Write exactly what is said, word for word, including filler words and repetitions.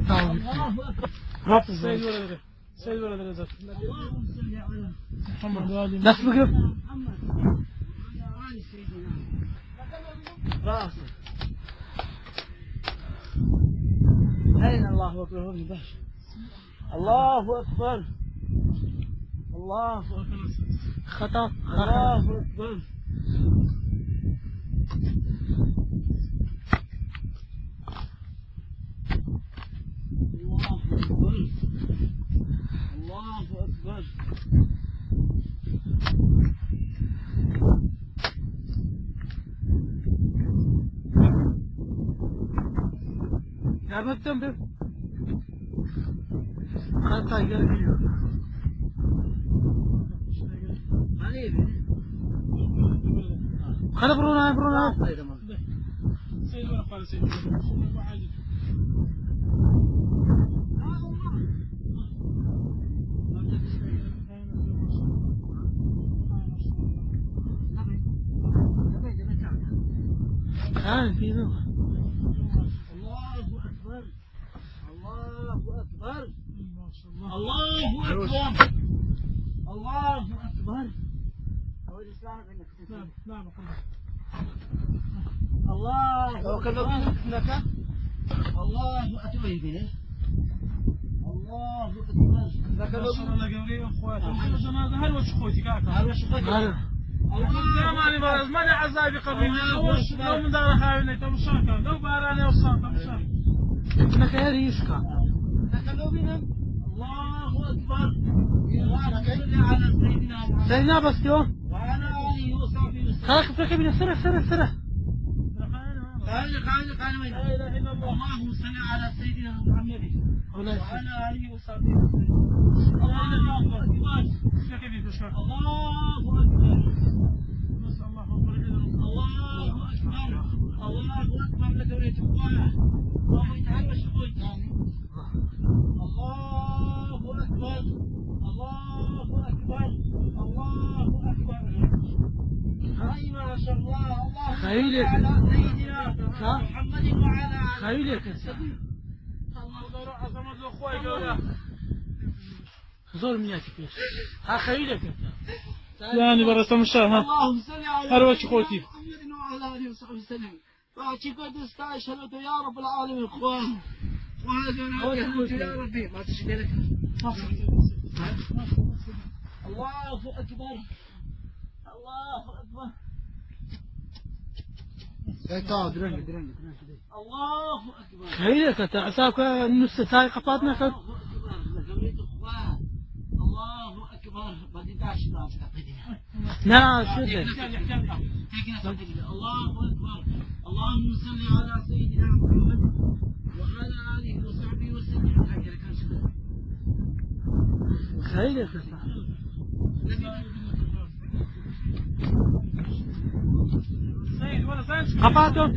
Tamam. Rabbim. Seyir öyle. Seyir öyle. Tamam. Nasıl bakıyor? Rahatsız. Hey, Allahu Ekber. Allahu Ekber. Allahu Ekber. Hata. Allahu Ekber. Allahu Ekber. Allahu Ekber. Yardım ettim bir. Hatta geri geliyor. Hadi buraya, buraya. Ha, bir de var. Allahu Ekber. Allahu Ekber. Allahu Ekber. Allahu Ekber. Allahu Ekber. Allahu Ekber. Allahu Ekber. Maşallah, görüyor musun? Janaza her vakit koydu kanka. Her vakit koydu. Her. Allah'ım, sen bana var, ezme de azabı kabul. Allah'ım, Allah'ım, da hayırlı, tamam, şaka. Lo barane olsan, tamam, şaka. Neka je riska. Allahu Ekber. Allahümme salli ala seyyidina Muhammed. Seyyidina Bastion. Ve ala alihi ve sahbihi ve sellem. Kalk, kalk, kalk, sıra, sıra, sıra. Hayır, hayır, hayır, hayır. La ilahe illallah. Allahümme salli ala seyyidina Muhammed. Ve ala alihi ve sahbihi ve sellem. Allahu Ekber. Allahu Ekber. Allahu Ekber. Allahu Ekber. Allahu Ekber. Allahu Ekber. Allahu Ekber. Allahu Ekber. Hay maşallah. Allahümme salli ala seyyidina Muhammedin ve ala alihi ve sellem. Zor mu ya çıkıyor? Ha, hayır. Yani, bara tamam, ha. Allahümme salli ala seyyidina Muhammedin ve ala alihi ve sahbihi ve sellem. Açık ve dışta şerefte ya Rabbel alemin. Kuan. Kuan ya Rabbi. Açık gerek. Allahu Ekber. Allahu Ekber. Hey, tamam, direnme, direnme, direnme. Allahu Ekber. Hayır, kata, asabka nüsse say kapatma, kata. Allahu Ekber. Allahu Ekber. Badi taş, taş, kapatma. Na, şurada. Allahu Ekber. Allahümme salli ala seyyidina Muhammed ve ala alihi ve sahbihi ve sellem. Hayır, kasa. Kapattım.